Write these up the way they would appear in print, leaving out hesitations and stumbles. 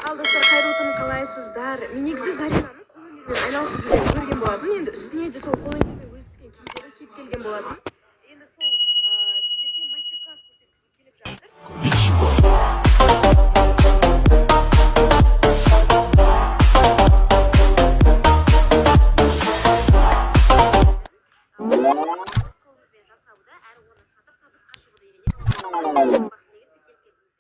Ал, достар, қайырлы күн! Қалайсыздар? Мен негізі Заринаның қолөнермен айналысып жүргенін көрген болатын. Енді үстіне де сол қолөнермен өзі тіккен киімдерін киіп келген болатын. Енді сол сіздерге мастер класс көрсеткісі келіп жатыр. Өз қолыңызбен жасауды әрі оны сатып табысқа шығуды үйренесіз. Тегін тіркеліп кетіңіздер.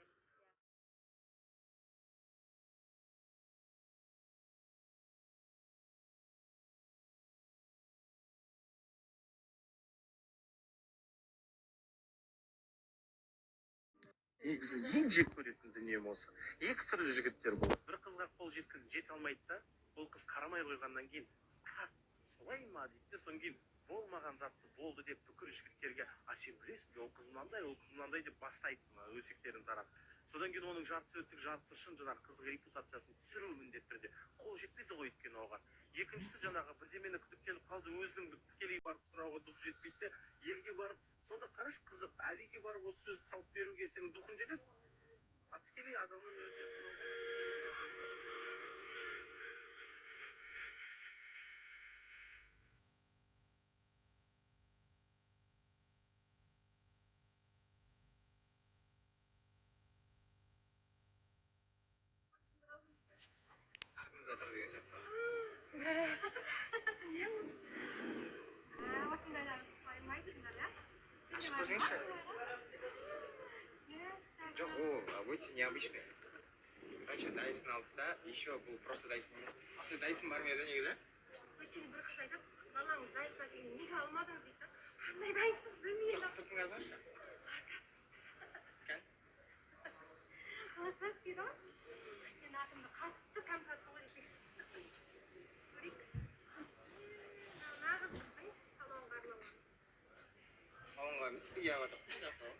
Негізі ең жек көретін дүнием осы. Екі түрлі жігіттер болады. Бір қызға қол жеткізіп жете алмайды да, ол қыз қарамай қойғаннан кейін, «А, солай ма?» дейді де, содан кейін болмаған затты болды деп бүкіл жігіттерге: «А сен білесің бе, ол қыз мынандай, ол қыз мынандай», – деп бастайды мына өсектерін таратып. Содан кейін оның жартысы өтірік, жартысы шын, жаңағы қыздың репутациясын түсіру міндетті түрде. Қол жетпейді ғой өйткені оған. Екіншісі, жаңағы бірдемені күдіктеніп қалды, өзінің тікелей барып сұрауға духы жетпейді де, елге барып. Сонда қарашы, қызық, Әлиге барып осы сөзді салып беруге сенің духың жетеді, а тікелей адамның өзінен сұрауға. Артымызда тұр деген сияқты. Осындайлар қоймайсыңдар, иә? Ашып көрсеңізші. Жоқ, ол өте необычный. Короче, Дайсон алдық та еще. Бұл просто Дайсон емес. Сізде Дайсон бар ма еді негізі? Өйткені бір қыз айтады: «Балаңыз Дайсон әкелген, неге алмадыңыз?» – дейді да. Қандай Дайсон, білмеймін. Жоқ, сыртын жазыңызшы. Лаззат. Кән. Лаззат дейді ғой. Енді атымды қатты кәмпатсың ғой десең. Көрейік. Мынау нағыз біздің салонға арналған. Салонға емес, сізге алып жатырмық жасау.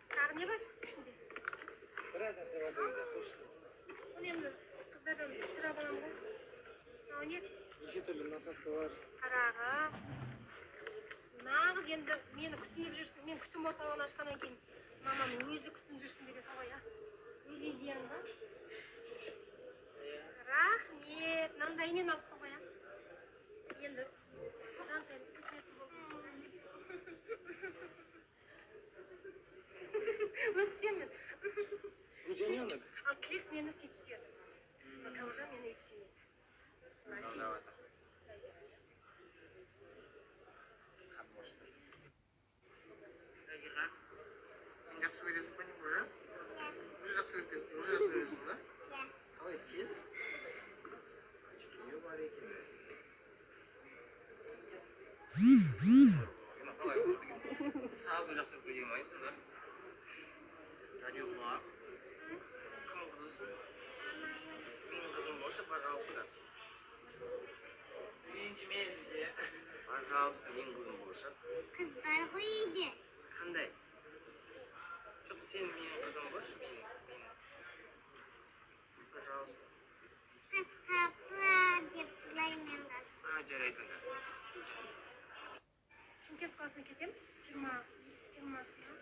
Тағы не бар ішінде? Біраз нәрсе бар деген сияқты ішінде. Оны енді қыздардан сұрап аламын ғой. Мынау не? Неше түрлі насадкалар. Қарағым, нағыз енді мені күтініп жүрсін, мен күтім орталығын ашқаннан кейін мамам өзі күтініп жүрсін деген сол ғой, иә. Өз идеяң ба? Рахмет. Мынандаймен алыпсың ғой, иә. Енді одан сайын күтінетін болдым. Өзі сенмен. Гүлжаненок. Ал Тілек мені сөйтіп сүйеді, ал Кәужан мені өйтіп сүймейді. Вообще. Жатыр. Қан бос тұр. Дариға, мен жақсы көресің ба, не уже? Уже жақсы көріп кеттің, уже жақсы көресің ба? Қалай тез? Күйеу бар екен. Мына қалай болды екен? Сразу жақсы көріп кете алмайсың да. Дариға, кім қызысың? Менің қызым болшы, пожалуйста. Ренжіме десе. Пожалуйста, менің қызым болшы. Қыз бар ғой үйде. Қандай? Жоқ, сен менің қызым болшы, менің. Пожалуйста. Қыз қапы деп жылаймын қыз. А, жарайды онда. Шымкент қаласына кетемін 20-сына.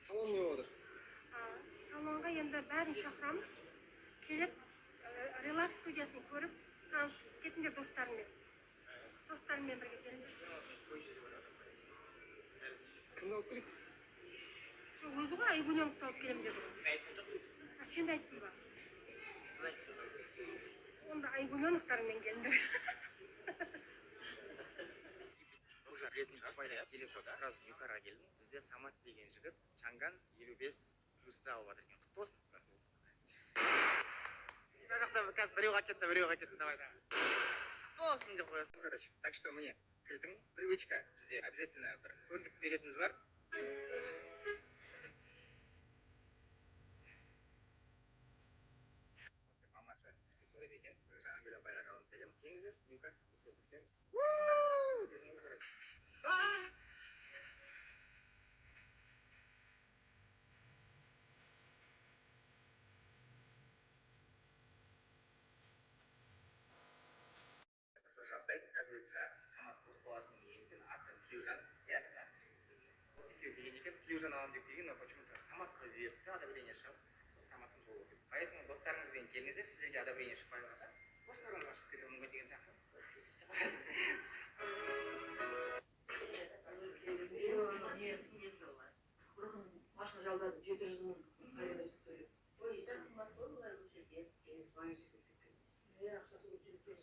Салон не болып отыр? Салонға енді бәрін шақырамын, келіп релакс студиясын көріп, танысып кетіңдер достарыңмен, достарыңмен бірге келіңдер. Кімді алып келейік? Жоқ, өзі ғой, Айгүленовті алып келемін деді ғой. Мен айтқан жоқпын. А, сен де айттың ба? Сіз айттыңыз. Онда Айгүленовтармен келіңдер. Уже білетін шығарсыздар, келе салып сразу Юкарға келдім. Бізде Самат деген жігіт Чанган 55 плюсты алып жатыр екен. Құтты болсын. Мына жақта қазір біреу қалып кетті, біреу қалып кетті, давай, давай. Құтты болсын деп қоясың, короче. Так что міне, кілтің привычка бізде обязательно бір көрдік беретініміз бар. Мамасы бізді көреді екен. Өзі Ангел апайға жалынды сәлем. Келіңіздер, Юка, біз де күтеміз. Дейсің ғой, короче. Осы жағдай, оказывается, Самат дос баласының екен, аты Тілеужан, иә? Осы екеуі келген екен, Тілеужан аламын деп келген, но почему-то Саматқа берді да, одобрение шығып, сол Саматтың жолы болып кетті. Поэтому достарыңызбен келіңіз. Келіңіздер, сіздерге одобрение шықпай қалса, достарыңызға шығып кетуі мүмкін деген сияқты. Не жила. Бұрын машина жалдадым, 700 000 арендасы төлеп. Қымбат қой олар ол жерде. Иә, ақшасы көп жігіттер.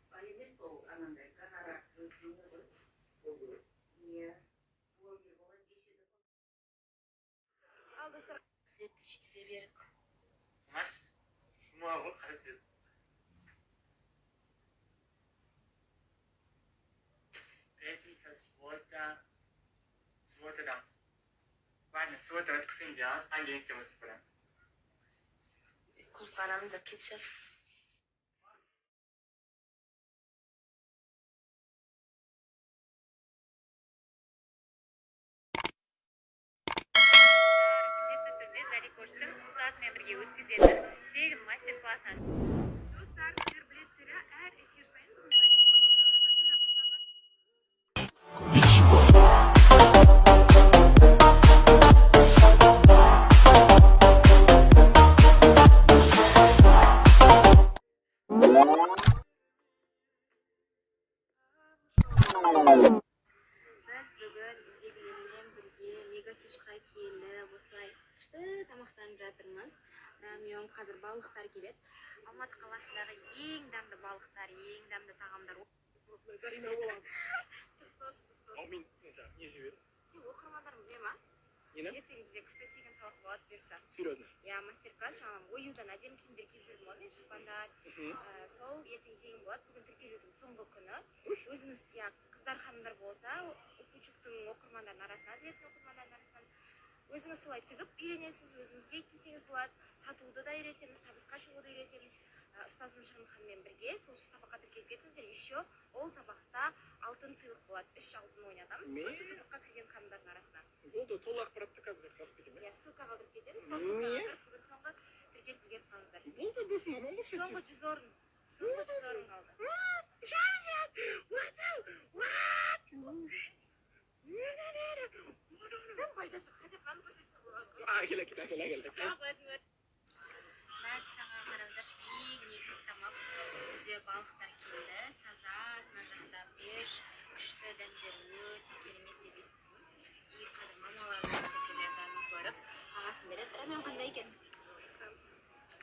Бай емес ол, анандай гонорар өзіне ғой. Иә. Блогер болады дешеді. Ал, достар. Четверг. Маш, жұма ғой, қасиет. Пятница, суббота, субботадан. Ладно, суббота воскресенье делать, понедельникте өтіп көреміз. Клубқа барамыз да кетші. Міндетті түрде Зарикоштың ұстазымен бірге өткізетін тегін мастер классынан. Достар, сіздер білесіздер, иә, әр эфир сайын біздің Зарикош қазақи нақыштағы Біз бүгін үйдегілермен бірге Мегафишқа келіп, осылай күшті тамақтанып жатырмыз. Рамен, қазір балықтар келеді. Алматы қаласындағы ең дәмді балықтар, ең дәмді тағамдар. Зарина болады. Дұрыс, дұрыс. Аумин, не жібер. Сен, оқырмандарың біле ма? Нені? Ертең бізде күшті тегін сабақ болады, бұйырса. Серьезно? Иә, мастер класс жаңағы оюдан әдемі киімдер киіп жүрдім ғой мен, шапандар. Сол ертең тегін болады. Бүгін тіркелудің соңғы күні. Өзіңіз, иә, қыздар, ханымдар болса, Укучуктың оқырмандарының арасынан, білетін оқырмандардың арасынан өзіңіз солай тігіп үйренесіз, өзіңізге кисеңіз болады. Сатуды да үйретеміз, табысқа шығуды үйретеміз. Ұстазым Шырын ханыммен бірге. Сол үшін сабаққа тіркеліп кетіңіздер. Еще ол сабақта алтын сыйлық болады, үш алтын ойнатамыз просто сабаққа кірген ханымдардың арасынан. Болды, толық ақпаратты қазір жазып кетемін. Иә, ссылка қалдырып кетеміз. Сол ссылкаға кіріп, бүгін соңғы тіркеліп үлгеріп қалыңыздар. Болды, досым, аман болшы. Соңғы 100 орын, соңғы 100 орын қалды. Пайда жоқ, хотя бы мынаны көрсетсе болады. Әкел, әкел, әкел, әкел. Мәссаған, қараңыздаршы, ең негізгі тамақ бізде балықтар келді. Сазан, мына жақта пеш, күшті, дәмдері өте керемет деп естідім. И қазір мамалардың, көкелер дәмін көріп, бағасын береді. Рамен қандай екен?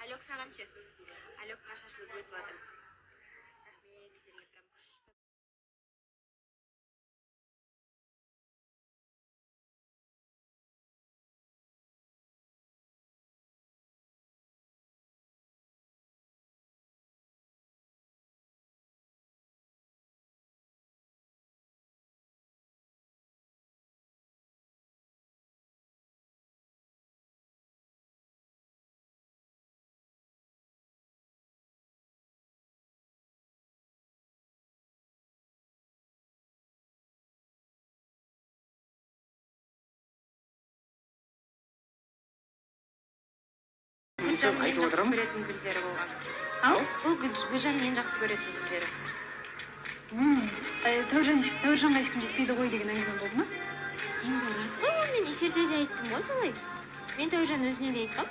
Алек, саған ше? Алекқа шашлык өтіп жатыр. Рахмет сіздерге, прям күшті. Гүлжанның ең жақсы көретін гүлдері болған. Ау, бұл Гүлжанның ең жақсы көретін гүлдері. Тәуіржанға ешкім жетпейді ғой деген әңгіме болды ма? Енді рас қой ол, мен эфирде де айттым ғой солай. Мен Тәуіржан өзіне де айтқам,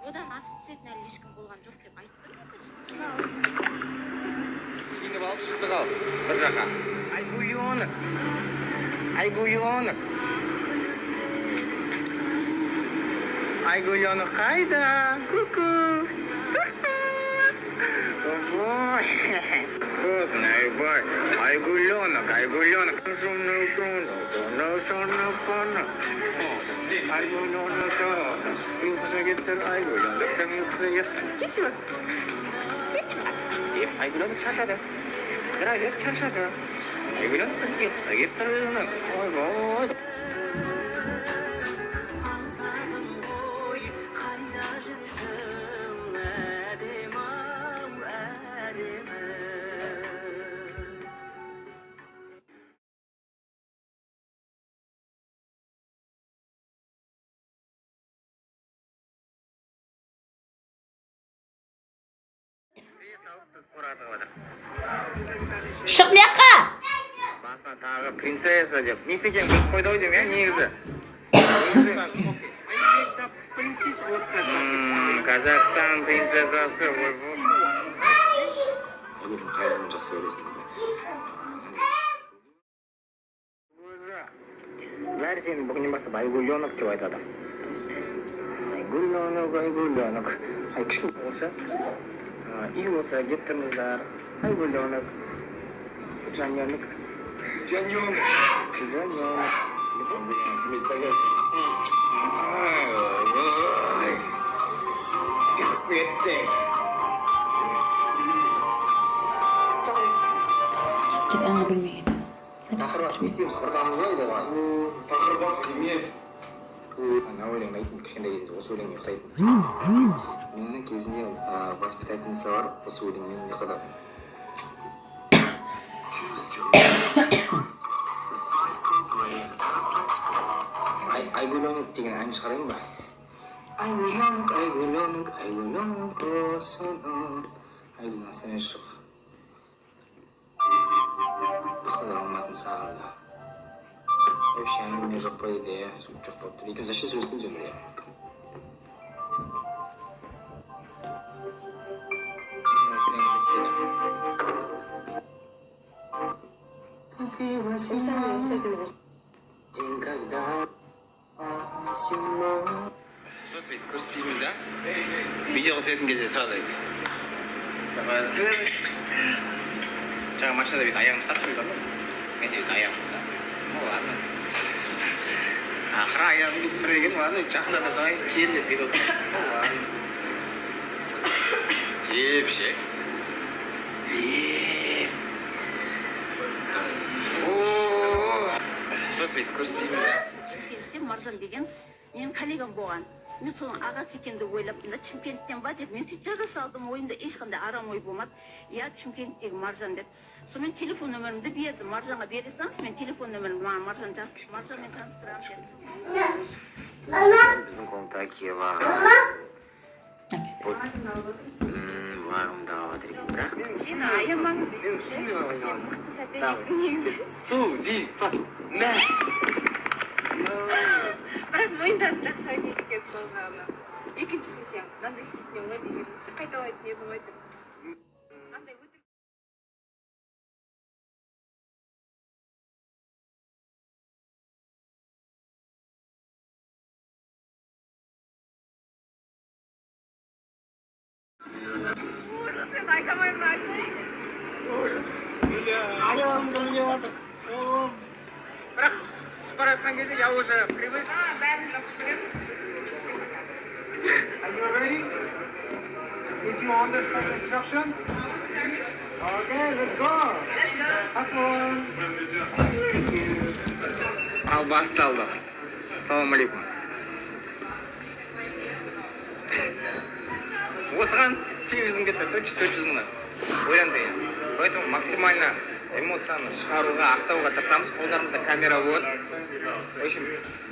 одан асып түсетін әлі ешкім болған жоқ деп айттым енді. Киініп алып шықтық ал бір жаққа. Айгуленок, Айгуленок, Айгуленок қайда? Ку-ку. Ой, вкусно, ойбай. Айгуленок, Айгуленок. Айгуленок, ұйқысы келіп тұр, Айгуленоктың ұйқысы келіп. Кетші. Деп Айгуленок шаршады. Қыдыра беріп шаршады. Айгуленоктың ұйқысы келіп тұр өзінің. Ойбой. Аңсадым ғой, қайда жүрсің, әдемі-ау, әдемі. Кіре салып біз қораға жатыр. Шық мына жаққа. Басына тағы принцесса деп. Несі екенін біліп қойды ау деймін, иә, негізі. Негізі. Казахстан принцессасы. Ойбой. Айгүлдің қай жағын жақсы көресің? Өзі. Бәрі сені бүгіннен бастап Айгүленок деп айтады. Айгүленок, Айгүленок. Ай, кішкене болса, үй болса келіп тұрыңыздар. Айгүленок. Жаненок. Жаненок. Жаненок. Ой, жақсы кетті. Кет ана бөлмеге. Тақыр бас не істейміз, құртамыз ба үйде? Тақыр бас деме. Ана өлең ұнайтын, кішкентай кезімде осы өлеңмен ұйықтайтын. Менің кезінде воспитательница бар, осы өлеңмен ұйықтататын. Айгүленок деген ән шығарайын ба? Айгүленок, Айгүленок, Айгүленок осыны. Айгүлдің настроениесі жоқ. Походу, Алматыны сағынды. Вообще әңгіме жоқ па дейді, иә, су жоқ болып тұр. Екеуміз вообще сөйлеспейміз енді, иә. Настроение жоқ дейді. День, когда зимой. Просто бүйтіп көрсетпейміз да, видеоға түсетін кезде сразу айт. Жаңа машинада бүйтіп аяғымды ұстап жүрген ғой, мен де бүйтіп аяғымды ұстап, ну ладно, ақыры аяғым бүйтіп тұр екен, ладно, жақындата салайын, кел деп бүйтіп отырмын, ну ладно деп ше. Е. О, просто бүйтіп көрсетпейміз да. Шымкентте Маржан деген менің коллегам болған. Мен соның ағасы екен деп ойлаппын да, Шымкенттен ба деп мен сөйтіп жаза салдым. Ойымда ешқандай арам ой болмады, иә, Шымкенттегі Маржан деп. Сонымен телефон нөмірімді бердім Маржанға. Бере салыңыз мен телефон нөмірімді маған, Маржан жаз, Маржанмен таныстырамын деп. Біздің комнатаға күйеу вагымды алып жатыр екен, бірақ Мені аямаңыз. Мен шынымен айналамын. Мықты соперник негізі. Су ди фа мә. Бірақ мойындадым, жақсы ойнайды екен сол жағынан. Екіншісін сен мынандай істейтін едің ғой деген, қайталайтын едің ғой деп. Андай өтірік. Ужас, енді айта алмаймын. Аяғымды іліп жатыр. Бірақ түсіп бара жатқан кезде я уже привык. Бәрін жақсы көремін. Are you ready? Did you understand the instructions? Okay, let's go. Let's go. Have fun. Ал басталды. Ассалаумағалейкум. Осыған 800 мың кетті, 400, 400 мыңнан. Ойланды енді. Поэтому максимально эмоцияны шығаруға, ақтауға тырысамыз. Қолдарымызда камера болады. В общем,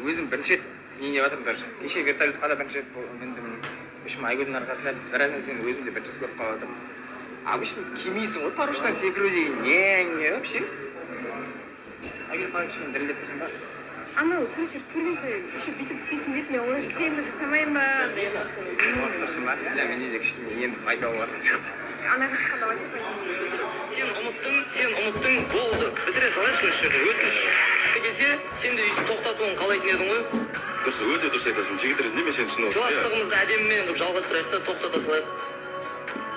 өзім бірінші рет не деп жатырмын даже. Кеше вертолетқа да бірінші рет міндім. В общем, Айгүлдің арқасында біраз нәрсені өзім де бірінші рет көріп қалып жатырмын. Обычно кимейсің ғой, парашюттан секіру деген не не вообще. Айгүл, қалай, кішкене дірілдеп тұрсың ба? Анау суреттерді көрген сайын еще бүйтіп істейсің деп, мен олай жасаймын ба, жасамаймын ба, андай эмоция. Қорқып тұрсың ба? Бля, менде де кішкене енді пайда болып жатқан сияқты. Анаға шыққанда вообще пайда болмайды. Сен ұмыттың, сен ұмыттың, болды, бітіре салайықшы осы жерде, өтініш. Кезде сен де өйстіп тоқтатуын қалайтын едің ғой. Дұрыс, өте дұрыс айтасың. Жігіт ретінде мен сені түсініп отырмын. Сыйластығымызды әдемімен қылып жалғастырайық та, тоқтата салайық.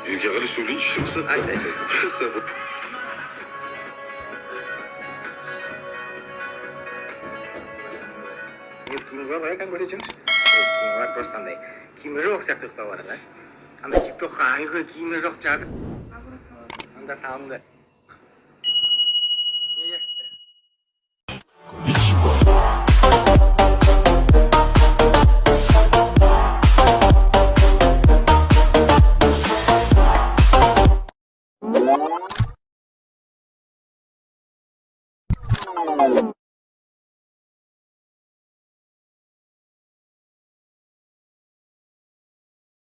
Ерке қалай сөйлейінші рұқсат. Айт, айт. Просто Негізі киіміміз бар ғой, иә, кәдімгі көрсетіп жүріңізші. Негізі киімі бар, просто андай киімі жоқ сияқты ұйықтап барады, да. Андай тиктокқа Айгүл киімі жоқ жатып. Анда салынды. Неге?